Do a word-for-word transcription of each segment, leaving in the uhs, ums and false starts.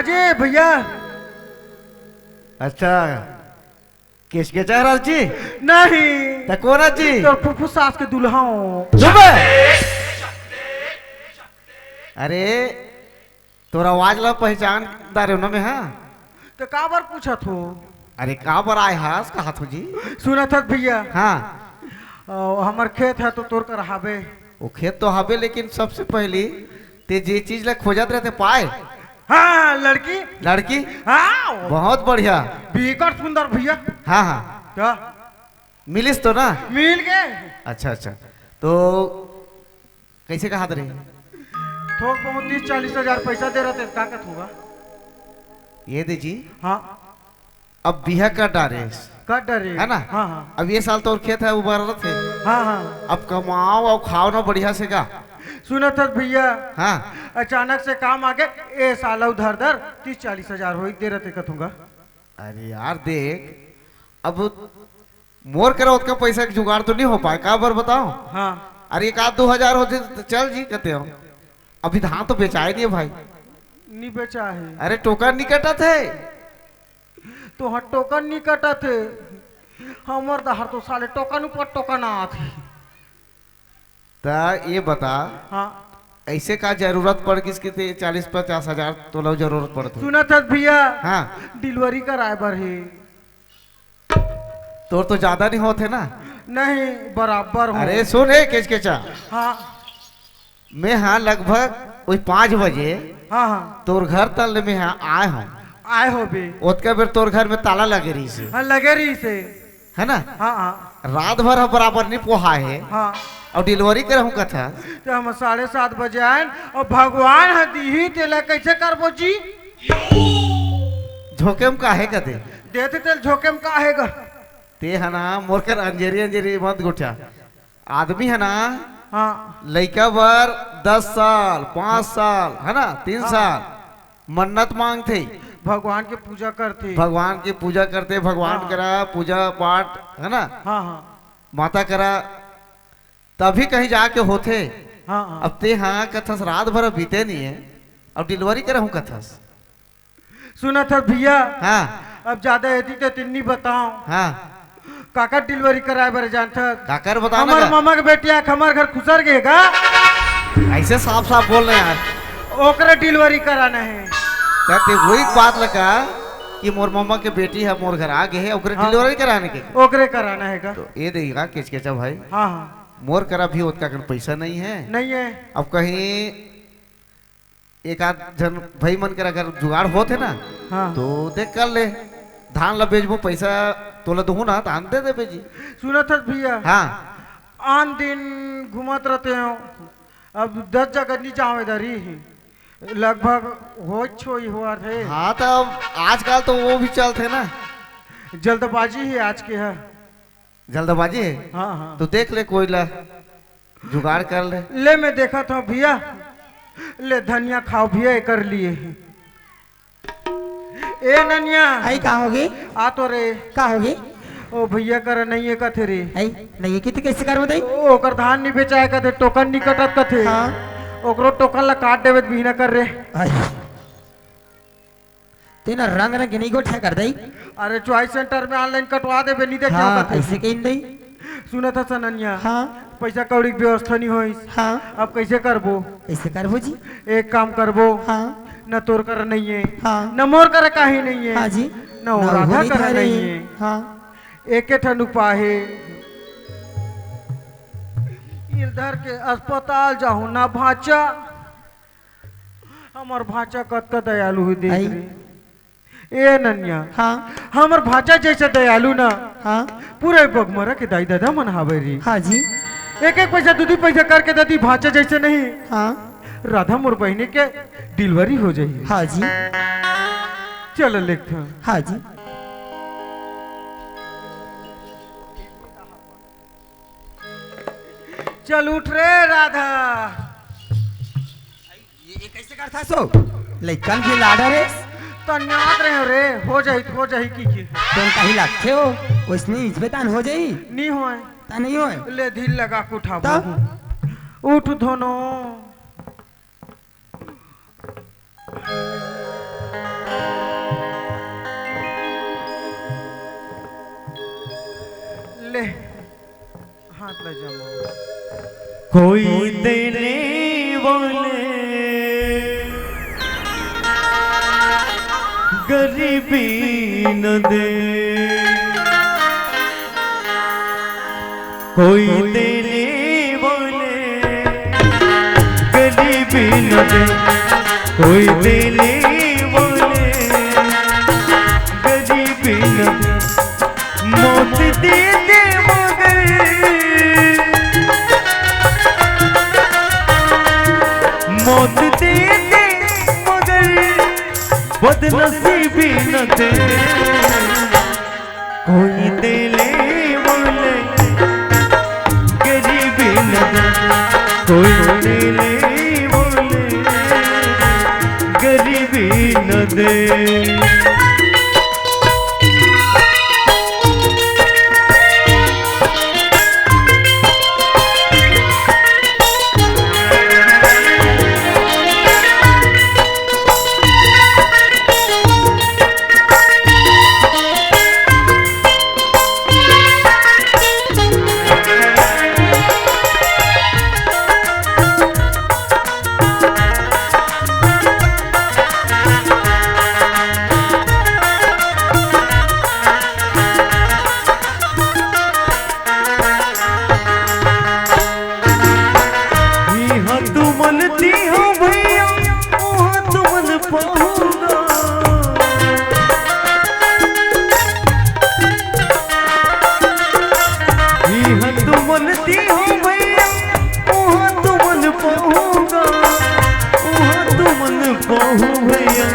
अजय भैया। अच्छा, किसके चाह रहा जी? नहीं। त कौन है जी? तोर फुफू सास के दूल्हा हो। चुप है। अरे, तोर आवाज ला पहचान दारे ना मैं, हाँ? तो का बर पूछत हो? अरे, का बर आए हस, कहा थो जी? सुनत हस भैया? हाँ। अ, हमर खेत है तो तोर कर हाबे। वो खेत तो हाबे, लेकिन सबसे पहली ते जे चीज ला खोजत रहते पाए? हाँ, लड़की। लड़की? हाँ। बहुत बढ़िया। बिकट सुंदर भैया। हाँ, हाँ। क्या? मिलिस तो ना? मिल गए। अच्छा, अच्छा। तो कैसे कहा रहे? थोक बहुत तीस चालीस हजार पैसा दे रहते, का कहत होगा? ये दे जी। हाँ। अब बिहा कर डारे। कर डारे। है ना? हाँ, हाँ। अब ये साल तोर खेत है, उबारत है। हाँ, हाँ। अब कमाओ और खाओ ना बढ़िया से का। सुनत हस भैया? हाँ। अचानक से काम आगे, ए साल उधार दर तीस चालीस हजार हो, दे रहते कथूंगा। अरे यार, देख, अब मोर करा ओतका पैसा के जुगाड़ तो नहीं हो पाए, का बर बताओ? हाँ। अरे, एक आध दो हजार होते तो चल जी, कहते हो। अभी धान तो बेचाए नहीं है भाई। नहीं बेचा है। अरे, टोकन नहीं कटत है। तो हाँ, टोकन नहीं कटत है। हमर डहर तो साले टोकन ऊपर टोकन आत है। त ये बता, हाँ। ऐसे का जरूरत पड़ गिस कि ते चालीस पचास हजार तोला जरूरत पड़त है? सुनत हस भैया? हाँ। डिलीवरी कराए बर है। तोर तो ज्यादा नहीं होत है ना? नहीं, बराबर हो। अरे सुन, ए केचकेचा। हाँ। मैं हाँ लगभग वही पाँच बजे हाँ, हाँ। तोर घर तल ले मैं हाँ आए हूँ। आए हो बे। ओतका बेर तोर घर में ताला लगे रहिस हे। हाँ, लगे रहिस हे। है ना? हाँ, हाँ। रात भर ह बराबर नहीं पोहाए हे। हाँ। और डिलीवरी करहूँ कथा। तो हम साढ़े सात बजे आए और भगवान ह दीही, तेला कैसे करबो जी? झोंके में काहे कथे? देते तेल झोंके में काहे ग? ते है ना, मोर कर अंजेरी अंजेरी मत गोठिया। आदमी है ना, हाँ। लइका बर दस साल, पाँच साल, है ना, तीन हाँ। साल मन्नत मांगथे। भगवान के पूजा करथे। भगवान के पूजा करथे, भगवान हाँ। करा पूजा पाठ, है ना? हाँ, हाँ। माता करा, तभी कहीं जाके होथे। हाँ, हाँ। अब ते हाँ कथस, रात भर बीते नहीं है, अब डिलीवरी करहूँ कथस। सुनत हस भैया? हाँ। अब ज्यादा एती तेती नहीं बताओ। हाँ। काकर डिलीवरी कराए बर जानथस? काकर बताओ ना हमर का? ममा के बेटी आके हमर घर खुसर गे गा। ऐसे साफ साफ बोल ना यार। ओकरे डिलीवरी कराना है। त ते वही बात लगा कि मोर ममा के बेटी है, मोर घर आ गे है, ओकरे हाँ। डिलीवरी कराने के। ओकरे कराना है का? तो ये देगा केचकेचा भाई। हाँ, हाँ। मोर करा भी ओतका कन पैसा नहीं है। नहीं है। अब कहीं एक आध झन भाई मन कर अगर जुगाड़ होत है ना, हाँ। तो देख कर ले, धान ला बेचबो, पैसा तोला दूहूं ना, धान दे देबे जी। सुनत हस भैया? हाँ। आन दिन घूमत रहते हो, अब दस जगह नहीं जावे दरी, लगभग हो छो ही हुआ थे। हाँ, तो अब आजकल तो वो भी चलते ना। जल्दबाजी ही आज के है। जल्दबाजी है? हाँ, हाँ। तो देख ले कोई ला, जुगाड़ कर ले। ले मैं देखत हूँ भैया, ले धनिया खाओ भैया, एकर लिए। ए ननिया। आई का होगे? आ तो रे। का होगे? ओ भैया कर नहीं है कथे रे। आई नहीं है कि ते कैसे करबो दई? ओ, ओकर धान नहीं बेचाए कथे, टोकन नहीं कटत कथे। हाँ। ओकरो टोकन ला काट देवे त बिहना कर रे। आई। तेना रंग रंग के नहीं गोठा कर दई। अरे, चॉइस सेंटर में ऑनलाइन कटवा देबे, नहीं देखे हाँ, होता। ऐसे कहीं दई। सुनत हस ननिया? हाँ। पैसा कौड़ी के व्यवस्था नहीं होइस। हाँ। अब कैसे करबो? कैसे करबो जी? एक काम करबो। हाँ। न तोर कर नहीं है। हाँ। न मोर कर काहे नहीं है। हाँ जी। न वो न राधा वो कर नहीं है। हाँ। एके ठन उपाय है। इधर के अस्पताल जाहूं ना भांचा। हमर भांचा कतका दयालु हे, देख आई। रे। ए ननिया, हाँ। हमर भांचा जैसे दयालु ना, हाँ। पूरे बगमरा के दाई ददा मन हावे रे। हाँ जी। एक एक पैसा, दू दू पैसा करके ददी, भांचा जैसे नहीं। हाँ। राधा मोर बहिनी के डिलीवरी हो जाही। हाँ जी। चल लेख। हाँ जी। चल उठ रे राधा। ये, ये कैसे करथा सो? लइकन के लाडर हे। तन्यात रहे रे, हो जाही, हो जाही की की। तुम कहीं लगते हो, उसने इजबे तान हो जाही? नहीं होए। ता नहीं होए। ले धीर लगा के उठा तब? बाबू। उठ धोनो। हाथ ला जमा। कोई देने वाले गरीबी न दे, कोई देने वाले गरीबी न दे, कोई देने वाले गरीबी न दे। मौत दे दे मगर, मौत दे दे मगर बदनसीबी न दे। कोई दे ले बोले गरीबी न दे, कोई दे ले बोले गरीबी न दे। इहाँ तुमन तिहा भैया, उहाँ तुमन पहुँगा। इहाँ तुमन तिहा भैया, उहाँ तुमन पहुँगा। उहाँ तुमन पहु भैया,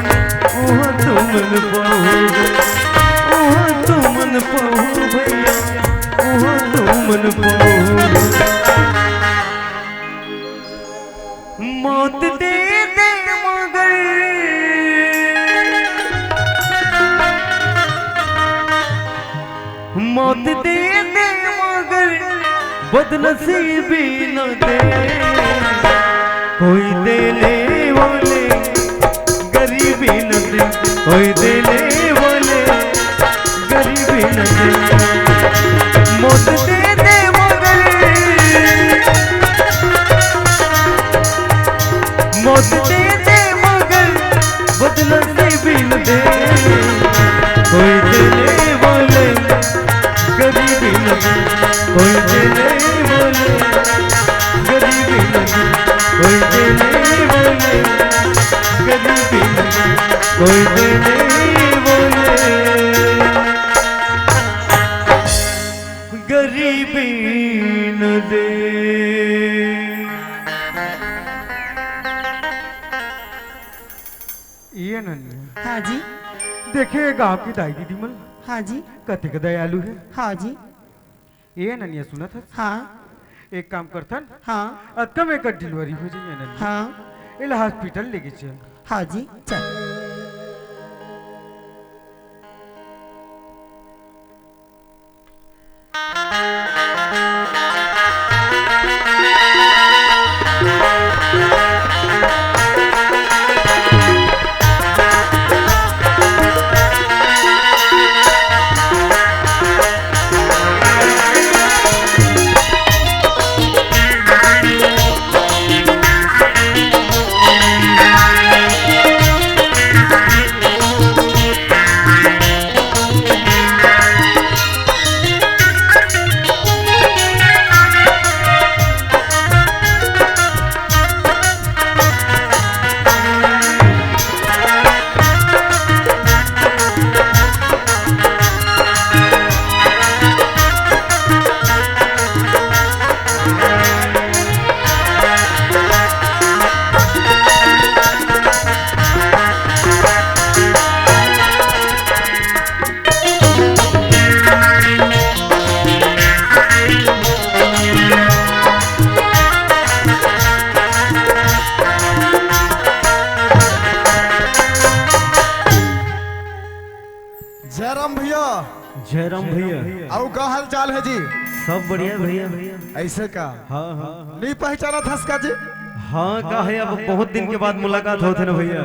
उहाँ तुमन पहु, उहाँ तुमन पहु भैया, उहाँ तुमन पहु। मौत दे दे मगर, मौत दे दे मगर बदनसीबी न दे। कोई दे ले वाले गरीबी न दे, कोई दे ले वाले गरीबी न दे। मौत दे दे मगर, मौत दे दे मगर बदनसीबी न दे। कोई दे ले वाले गरीबी न दे, कोई दे ले वाले गरीबी न दे, कोई दे ले वाले गरीबी न दे, कोई दे ले वाले गरीबी न दे। ये ननिया। हाँ जी। देखे गांव की दाई दीदी मन। हाँ जी। कतेक दयालु हे। हाँ जी। ये ननिया सुनत हस? हाँ। एक काम करथन। हाँ। अतका में एकर delivery हो जाही ननिया। हाँ। एला hospital लेके चल। हाँ जी, चल। जय राम भैया। जय राम भैया। अउ का हाल चाल हे जी? सब बढ़िया भैया। ऐसे का? हाँ, हाँ। नहीं पहचानत हस का जी? हाँ, का हे, अब बहुत दिन के बाद मुलाकात होत हे ना भैया।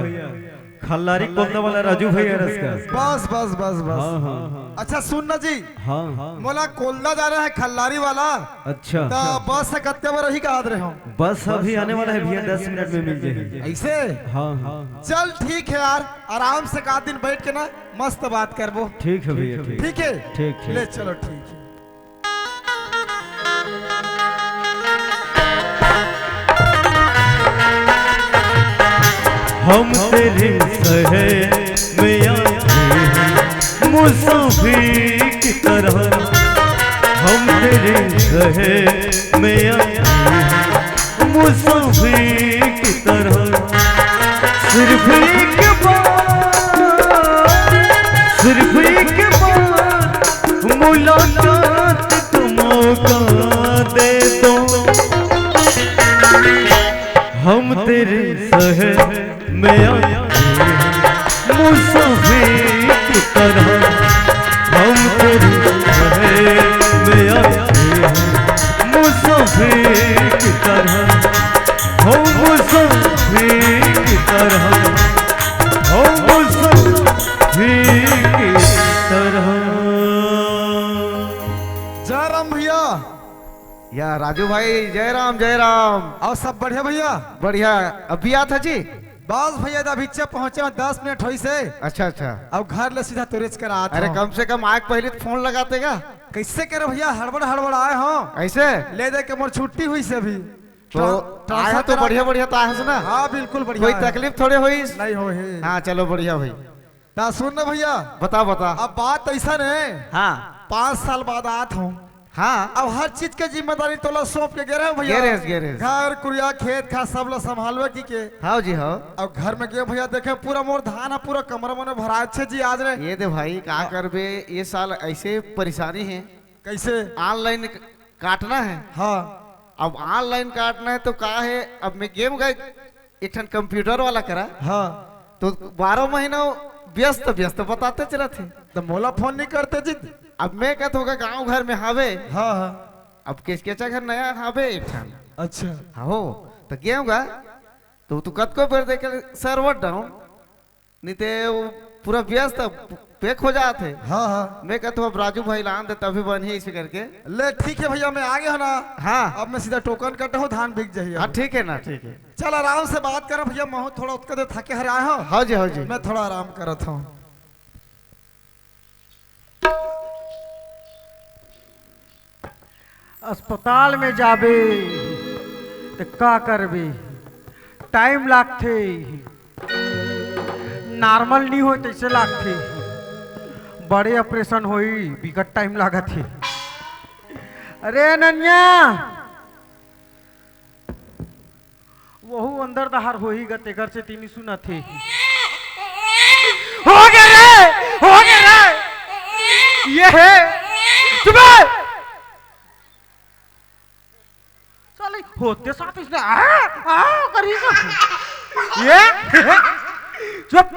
खल्लारी कोलदा वाला राजू भैया रस का। बस, बस, बस, बस। हाँ, हाँ। अच्छा, सुन ना जी। हाँ, हाँ। मोला कोलदा जाना है, खल्लारी वाला। अच्छा। त बस से कत्ते बर ही कहा रहे हो? बस अभी आने वाला है भैया, दस मिनट में मिल जाएगी। ऐसे? हाँ, हाँ। चल ठीक है यार, आराम से का दिन बैठ के ना मस्त बात करबो। ठीक है भैया, ठीक। ठीक है? ठीक, ठीक। ले चलो, ठीक है। हम तेरे शहर में आए हैं मुसाफिर की तरह, हम तेरे शहर में आए हैं मुसाफिर की तरह। सिर्फ एक बार, सिर्फ एक बार मुलाकात का मौका दे दो। हम तेरे शहर में आए हैं मुसाफिर की तरह, हम तेरे शहर में आए हैं मुसाफिर की तरह, हम मुसाफिर की तरह, हम मुसाफिर की तरह। जय राम भैया। या राजू भाई, जय राम, जय राम। और सब बढ़िया भैया? बढ़िया। अभी आत हस जी? बस भैया, अभी पहुंचे हो, दस मिनट होइस हे। अच्छा, अच्छा। अब घर ले सीधा तोरेच कर आत अरे, हूँ। कम से कम आए के पहले तो फोन लगाते का? कैसे करे भैया, हड़बड़ हड़बड़ आए हो। ऐसे? ले दे के मोर छुट्टी होइस हे अभी। तो ट्रा-, आए हो तो ट्रांसफर बढ़िया, बढ़िया तो आए हो ना? हाँ, बिल्कुल बढ़िया कोई है। तकलीफ थोड़े होइस? नहीं होइस। हाँ, चलो बढ़िया भाई। ता सुन ना भैया। बता, बता। अब बात ऐसा ने। हाँ। पाँच साल बाद आत हूँ। हाँ। अब हर चीज के जिम्मेदारी तोला सौंप के गे रहे हो भैया। गे रहे, गे रहे। घर, कुरिया, खेत, खार सब ला संभालवे की के। हाँ जी, हाँ। अब घर में गे भैया, देखे पूरा मोर धान ह, पूरा कमरा मने भराए छे जी आज रे। ये दे भाई, का हाँ। करबे, ये साल ऐसे परेशानी है। कैसे? ऑनलाइन क-, काटना है। हाँ। अब ऑनलाइन काटना है तो का है, अब मैं गेम गए एक ठन कंप्यूटर वाला करा। हाँ। तो बारह महीना व्यस्त, व्यस्त बताते चलत हे। तो मोला फोन नहीं करते जी। अब मैं कहत होगा गांव घर में हावे। हाँ, हाँ। अब केचकेचा घर नया हावे एक ठन। अच्छा। हो, तो गेम गा, तो तू कतको बेर देखे सर्वर डाउन, नहीं ते वो पूरा व्यस्त पैक हो जात हे। हाँ, हाँ। मैं कहत हूँ अब राजू भाई ला आन दे तभी बनही ऐसे करके। ले ठीक है भैया, मैं आ गया हूँ ना। हाँ। अब मैं सीधा टोकन कटा हूँ, धान बिक जाही हाँ, अब। ठीक है ना, ठीक है। चल आराम से बात करो भैया, महूँ थोड़ा उतका दे थके हर आए हो। हाँ जी, हाँ जी। मैं थोड़ा आराम करत हूँ। अस्पताल में जाबे त का करबे, टाइम लागथे, नॉर्मल नी होय तइसे लागथे, बड़े ऑपरेशन होई बिकट टाइम लागत हे। अरे ननिया, वहू अंदर दहार होही ग, तेकर से तीनी सुनत हे। हो गे रे, हो गे रे, ये हे। चुप हे। साले होते साथ इसने आ, आ करी सा। ये चुप।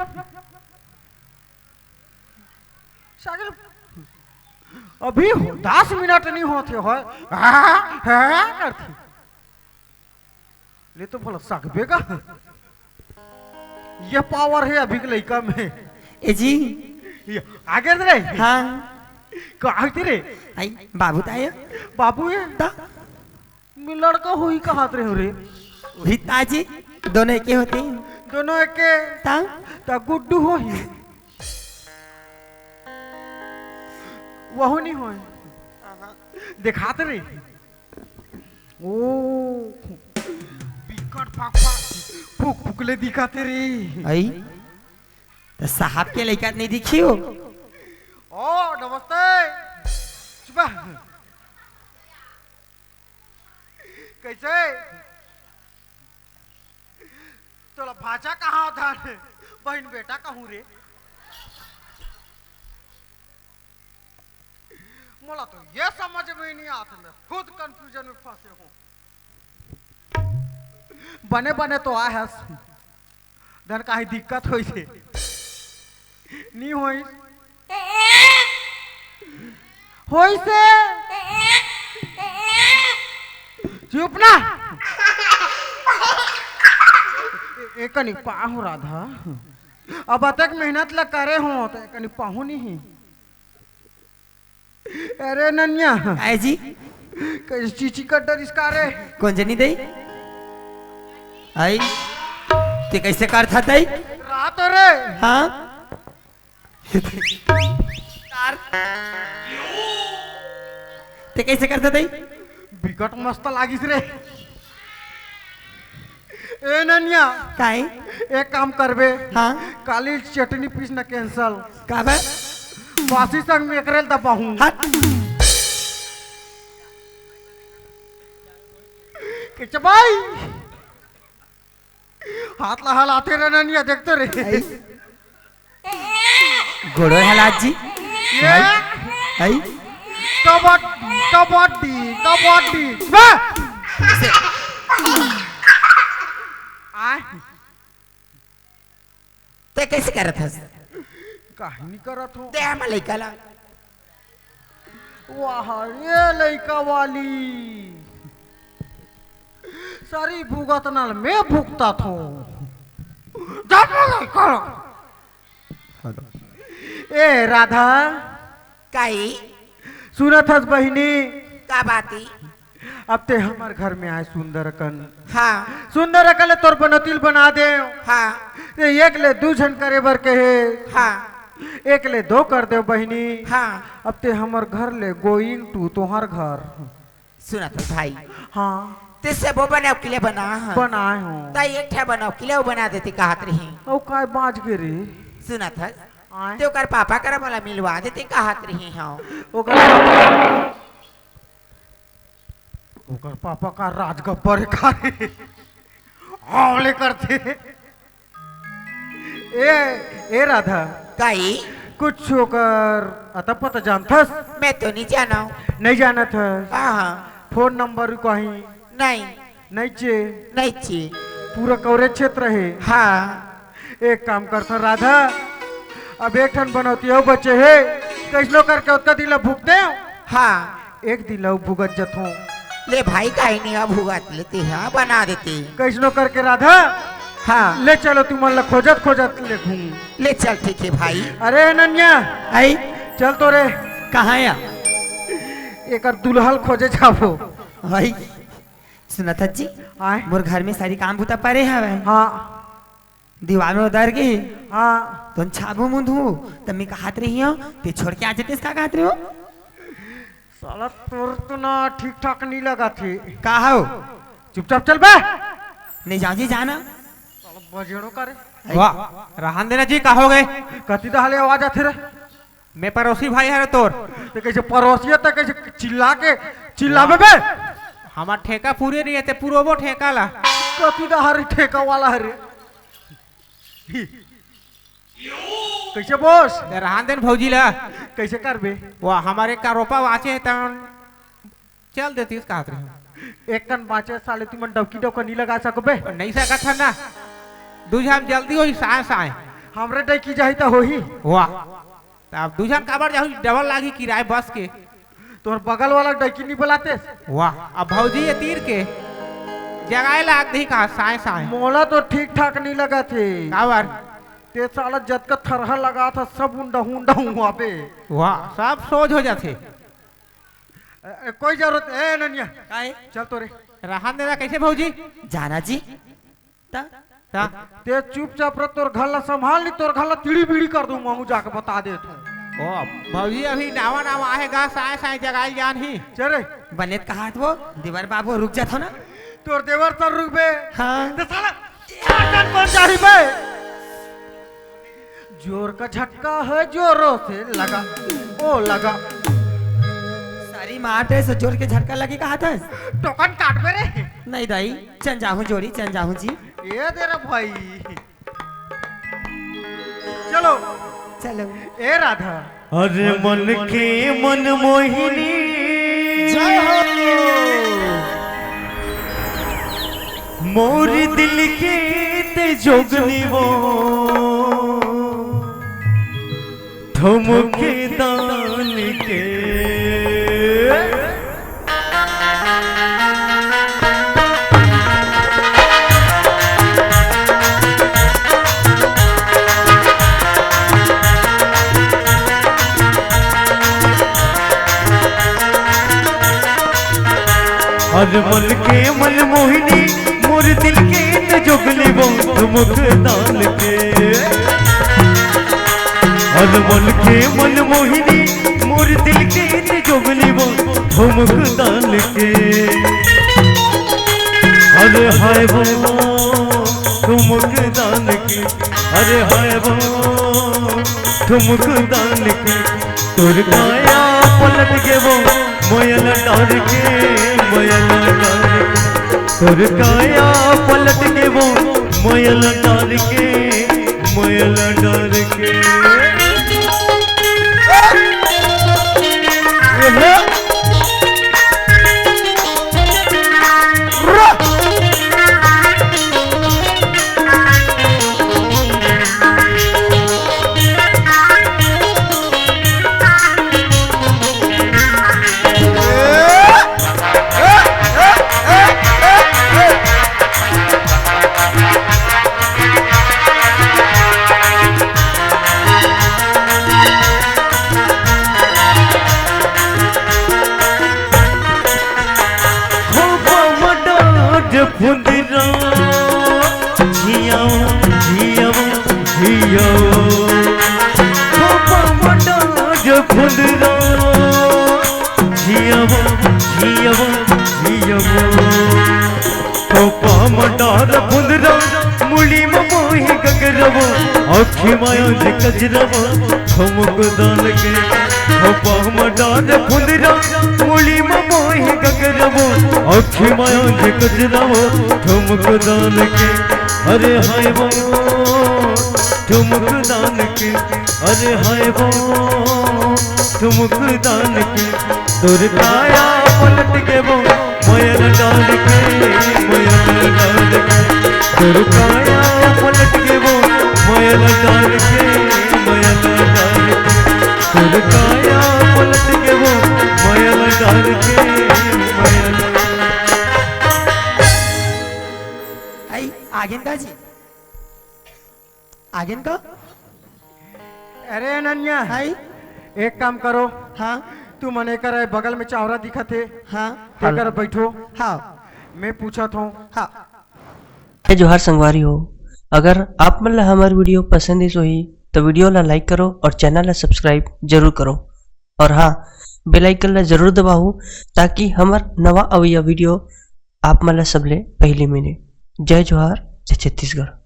साले अभी दस मिनट नहीं होते हो, आ, आ करती। ले तो भला सकबे का? ये पावर हे अभी के लइका में। ए जी। ये आगे रे। हाँ। का आगे रे? आई, बाबू तायो। बाबू हे? ता? मैं लड़का होही कहत रहे हो रे। वही ताजी, दोनों एके होते हैं। दोनों एके। ता? ता गुड्डू होही। वहू नहीं होय। देखात रे। ओ, बिकट फकफक, फुक फुक ले दिखत हे रे। आई, त साहब के लइका नहीं दिखी हो? ओ, नमस्ते। चुप। कैसे? तोला भांचा कहाँ होता रे? बहिन बेटा कहूँ रे? मोला तो ये समझ में नहीं आत, मैं खुद कन्फ्यूजन में फंसे हूँ। बने बने तो आए हस, धन काहे दिक्कत होइस हे? नी होइस? होइस हे? चुप ना। ए, ए कनी पाहु राधा। अब अतेक मेहनत ला करे हो त कनी पाहू नहीं। अरे ननिया, आय जी। कइसे चीची कर डरिस का रे? कोन जनी दई? आई। ते कइसे करथा दई? रात रे। हाँ। ते कइसे करथा दई? बिकट मस्त लागिस रे। ए ननिया, काहे? एक काम करबे, हाँ? काली चटनी पीसना cancel। काबर? बासी संग में एकरेल दबाहूँ। हट। किच भाई, हाथ ला हलाते रे ननिया, देखते रे। गोड़ो हलात जी। ये? आई? कबड्डी, कबड्डी, कबड्डी। बे! आय। ते कइसे करत हस? काहे नहीं करत हो? दे हम लइका ला। वाह, ये लइका वाली। सारी भुगतना ल मैं भुगतत हो। जा लइका ला। ए राधा, काई? सुनत हस बहिनी? का बाती? अब ते हमर घर में आय सुंदर अकन। हाँ। सुंदर अकन ले तोर बनौती ल बना दे। हाँ। ते एक ले दू झन करे बर कहे। हाँ। एक ले दो कर दे बहिनी। हाँ। अब ते हमर घर ले going to तोहर घर। सुनत हस भाई। हाँ। ते सबो बनौती ल बना ह। बनाए हो। त एक ठा बनौती ल बना देती कहत रही। अउ काय बाँच गे रे? सुनत हस? आय। ते ओकर पापा करा मोला मिलवा देती कहत रही हूँ। ओकर, ओकर पापा का राजगब्बर का रे? हाँ, ले करते। ए, ए राधा। काई? कुछ ओकर अता पता जानथस? मैं तो नहीं जाना हूँ। नहीं जानत हस? हाँ, हाँ। फोन नंबर कहीं? नहीं। नइचे। नइचे। पूरा कवरेज क्षेत्र हे। हाँ। एक काम करथन राधा, अब एक ठन बनौती अउ बचे हे, कइसनो करके ओतका दिन ला भुगते हो। हाँ। एक दिन ला अउ भुगत जथों। ले भाई, काहे नहीं अब भुगत लेते हैं, बना देते। कइसनो करके राधा, हाँ। ले चलो तुमन ला खोजत खोजत ले घूम। ले चल, ठीक है भाई। अरे ननिया, आई। चल तो रे। कहाँ या? एकर दुल्हन खोजे जाबो। आई। सुनत हस जी, आय। मोर घर में सारी काम बूता परे हवय। हाँ। दीवार में उधर गे। हाँ। तुम छाबू मुंधू, त मैं कहत रही हूँ, ते छोड़ के आ जाते, का कहत रही हो? साला तोर तो ना ठीक ठाक नहीं लगा थे। का हो? चुपचाप चल बे। नहीं जाओ जी, जाना। साला बजेड़ो का रे। वाह, रहन देना जी, का हो गए? कति दहाले आवाज आथे रे? मैं पड़ोसी भाई हरे तोर। ते कइसे पड़ोसी हे, ते कइसे चिल्ला के, चिल्लाबे बे? हमर ठेका पूरे नहीं हे, ते पुरोबो ठेका ला। कति डहर ठेका वाला हरे। कइसे बोस? ते रहन देन भौजी ला। कइसे करबे? वाह, हमर एक का रोपा बाँचे हे, तन चल देतिस कहत रहे। एक कन बाँचे साले, तुमन डौकी डौका नहीं लगा सकबे? नहीं सकत हन ना। दू झन जल्दी होही, साय साय। हमरे डौकी जाही त होही। वाह। त अब दू झन काबर जाहू, डबल लागही किराया बस के। तोर बगल वाला डौकी नहीं बुलाते? वाह, अब भौजी ये तीर के जगाए लाग दही कहा, साय साय। मोला तो ठीक ठाक नहीं लगा थे। काबर? ते साला जतका थरहा लगा था, सब उंडा उंडा हुआ बे। वाह, सब सोझ हो जाथे। ए, ए, कोई जरूरत, ए ननिया। काहे? चल तो रे। रहन देना कइसे भौजी? जाना जी। त? त? ते चुपचाप रह, तोर घर ला संभाल, नहीं तोर घर ला तिड़ी बिड़ी कर दूं, महूं जाके बता देत हूं। ओ, भौजी अभी नावा नावा आहे गा, साय साय जगाइल जान ही। चल रे। बने त कहात वो, देवर बाबू रुक जात हो ना। तोर देवर सर रुकबे। हाँ। ते साला, आटन कौन जाही बे? जोर का झटका है, जोरों से लगा, ओ लगा। सारी मार ते से जोर के झटका लगे कहा था? टोकन काटबे रे। नहीं दाई, चल जाहूं जोड़ी, चल जाहूं जी। ये दे रे भाई। चलो। चलो। ए राधा। अरे मन के मन मोहिनी। जय हो। मोर दिल के ते जोगनी वो ठुमके दान के। अरे मन के मन मोहिनी, मोर दिल के न जोगली वो ठुमक दान के। अरे मन के मन मोहिनी, मोर दिल के न जोगली वो ठुमक दान के। अरे हाय वो ठुमक दान के, अरे हाय वो ठुमक दान के। तोर काया पलट गे वो मोयल डार के, मोयल डार के। तोर काया पलट गे वो मोयल डार के, मोयल डार के। खोपा म डार फुंदरा, झियाओ, झियाओ, झियाओ। खोपा म डार फुंदरा, झियाओ, झियाओ, झियाओ। खोपा म डार फुंदरा, मुड़ी म मोहे गगरवा, आँखी म आंज कजरवा, ठुमक दान के। खोपा म डार फुंदरा, मुड़ी म मोहे गगरवा, आँखी म आंज कजरवा, ठुमक दान के। अरे हाय वो ठुमक दान के, अरे हाय वो ठुमक दान के। तोर काया पलट गे वो मोयल डार के, मोयल डार के। तोर काया पलट गे वो मोयल डार के, मोयल डार के। तोर काया पलट गे वो मोयल डार के, मोयल। आई, आगेन दाजी। आगेन का? अरे अनन्या, हाय। एक काम करो। हाँ। तू मन एकर बगल में चावरा दिखत हे। हाँ। तेकर बैठो। हाँ। मैं पूछत हूँ। हाँ। जय जोहार संगवारी हो, अगर आप मन ला हमर video पसंद आइस होही, तो video ला like करो और channel ला subscribe जरूर करो। और हाँ, bell icon ला जरूर दबाओ, ताकि हमर नवा अवइया video आप मन ला सबले पहली मिले। जय जोहार, जय छत्तीसगढ़।